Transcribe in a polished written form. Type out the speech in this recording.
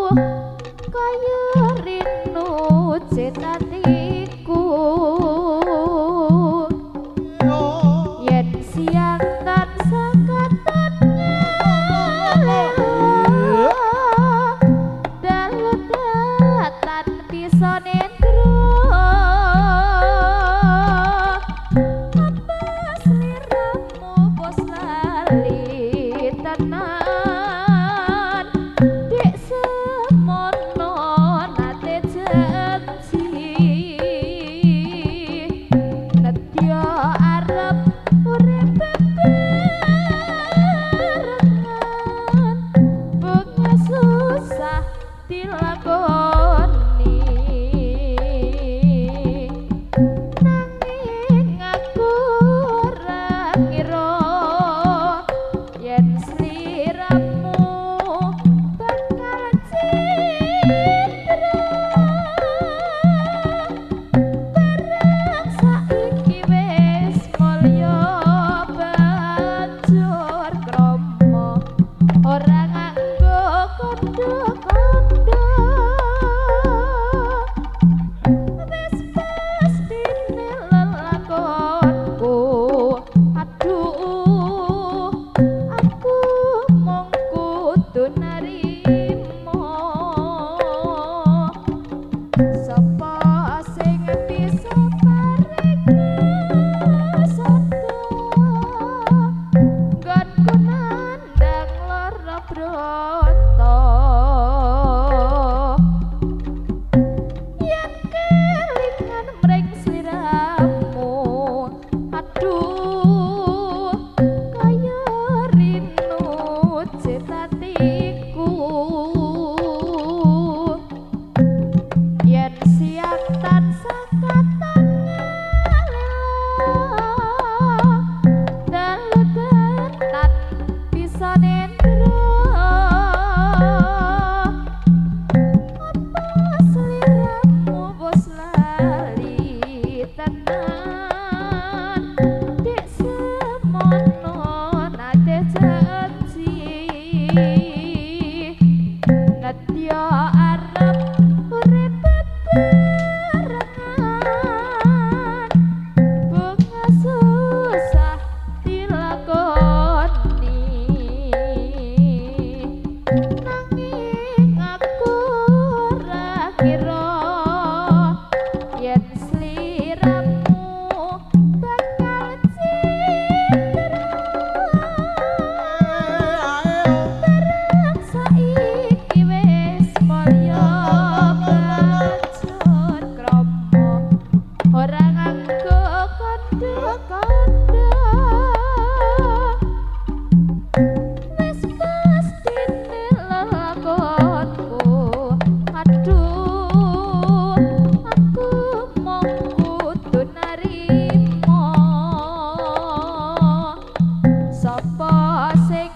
Kaya rinu cetatiku yen siang tansah katon ngalelo dalu datan bisa nendro apa sliramu bos lali tenan dek semono nate janji nedya arep urip bebarengan bunga susah dilakoni nanging aku ora ngira yen sliramu bakal cidra barang saiki wis mulya banjur krama ora nganggo kandha-kandha wis pastine lelakonku aduh aku mung kudu narima sapa sing bisa paring sada nggonku nandhang lara bronto yen kelingan mring sliramu aduh kaya rinu cetatiku yen siang tansah katon ngalelo dalu datan bisa nendro apa sliramu bos lali tenan dek semono nate janji nedya arep urip bebarengan bunga susah dilakoni nanging aku ora kira yen sliramu bakal cidra barang saiki wis mulya banjur krama ora nganggo kandha-kandha wis pastine lelakonku aduh aku mung kudu narima sapa sing